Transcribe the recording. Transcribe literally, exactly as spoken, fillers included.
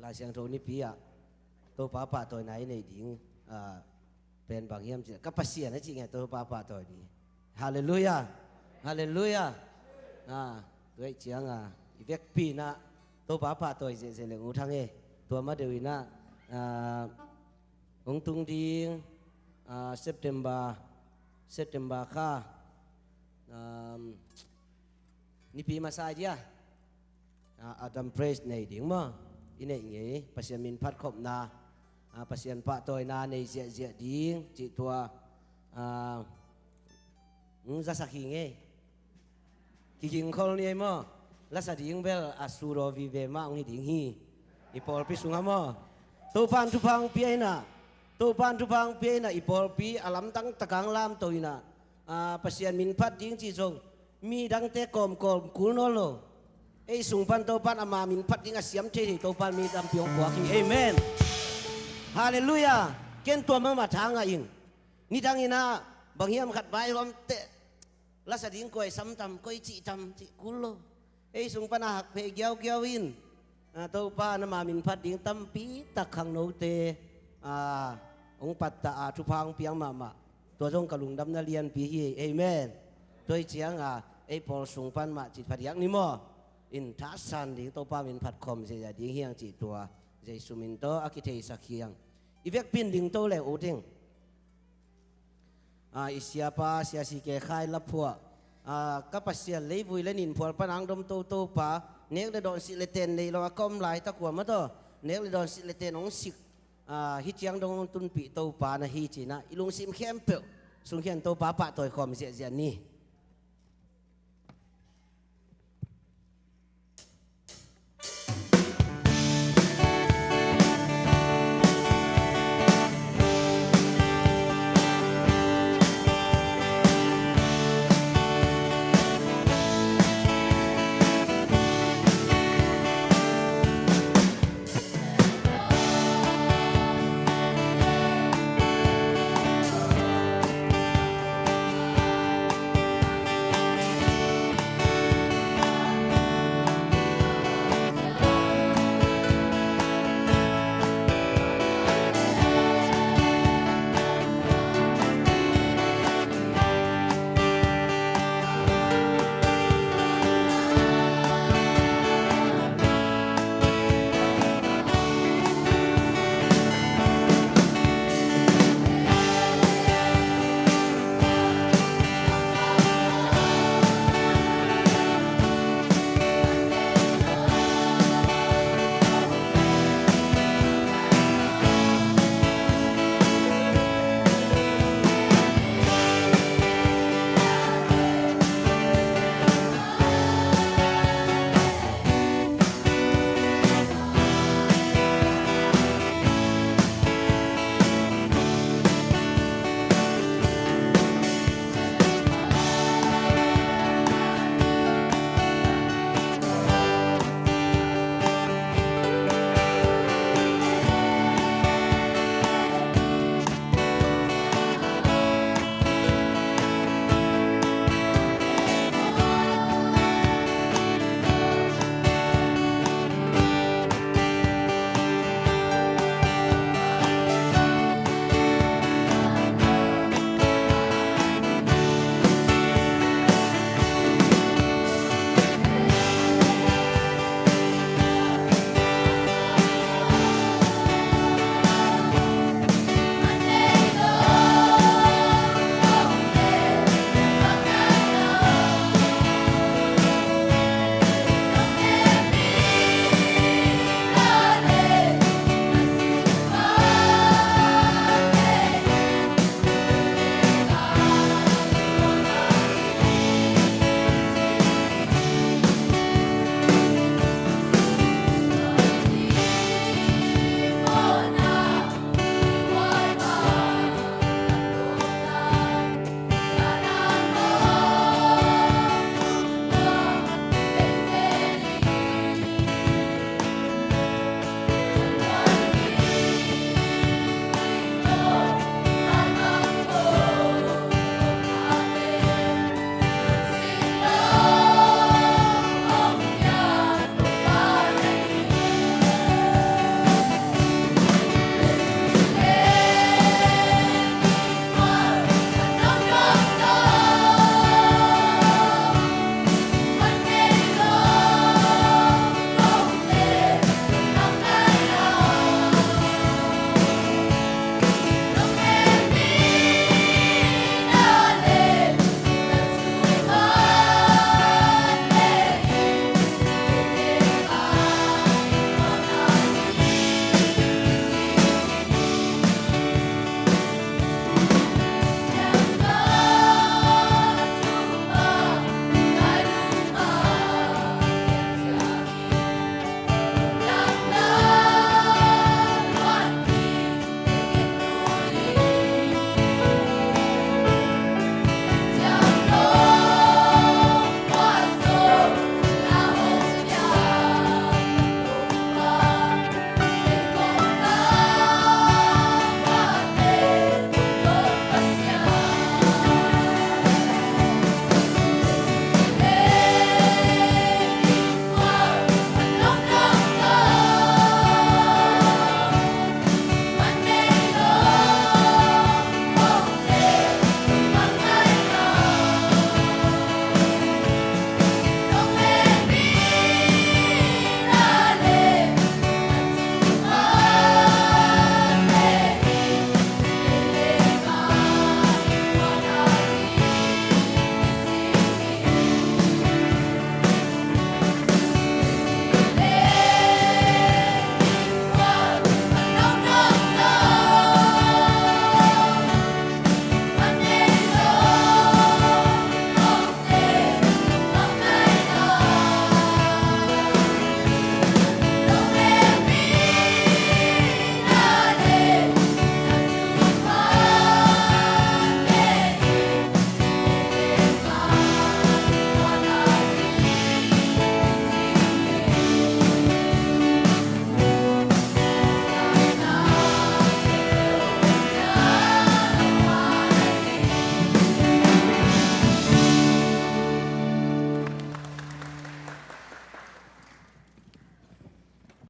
Lai Siangtho nipi ah Topa pahtawina i neih ding, ah, pen bang hiam cih leh ka Pasian a cih ngiat Topa pahtawi ding. Halleluiah. Halleluiah. Ah, tua ahih ciangin i vekpi in ah Topa pahtawi ziahziah leng ut hang e. Tua ma deuh in ah, ah, hong tung ding, ah, September, September kha, um, nipi masa dia, ah, Adam Praise nei ding maw? I neih ngei, Pasian min phatkhopna, ah, Pasian pahtawina nei ziahziah ding cih tua, ah, hong zasak hi ngei. Kigingkhol ni ei maw? Lasa ding bel a sudaw vive mah hong hi ding hi. I pawlpi sungah maw? Topa'n thupha hong pia in ah, Topa'n thupha hong pia in ah, i pawlpi a lamdang takin lamto in ah, ah, Pasian min phat ding cih zong midangte kawmkawm kul nawn lo. Ei sung pan Topa'n ama min phat ding a siam theithei Topa'n mi tampi hong puak hi. Amen. Halleluiah. Ken tua mahmah tha ngah ing. Nidang in ah bang hiam khat vaihawmte lasa ding koi sam tam, koi cih tam cih kul lo. Ei sung pan a hak phei giaugiau in, ah, Topa'n ama min phat ding tampi tak khangnote, ah, hong pattah a, thupha hong piang mahmah. Tua zong ka lungdamna lianpi hi. Amen. Tua ahih ciangin ei pawl sung pan mah cih phadiak ni maw? In thasan ding, Topa min phatkhawm ziahziah ding hi hang cih tua Jesu min tawh a kitheisak hi hang. I vekpi in dingto le ut ing. Ah, i siapa, Sia C K Khai la phuah, ah, ka Pasian leivui le ninphual pan hong dom toto pa, nek le dawn, sik le ten nei lo a ka om laitak uh a maw taw, nek le dawn, sik le ten hong sik, ah, hih ciang dong hong tunpih Topa na hi ci-in ah i lungsim khempeuh sungkhia-in Topa pahtawi khawm ziahziah ni.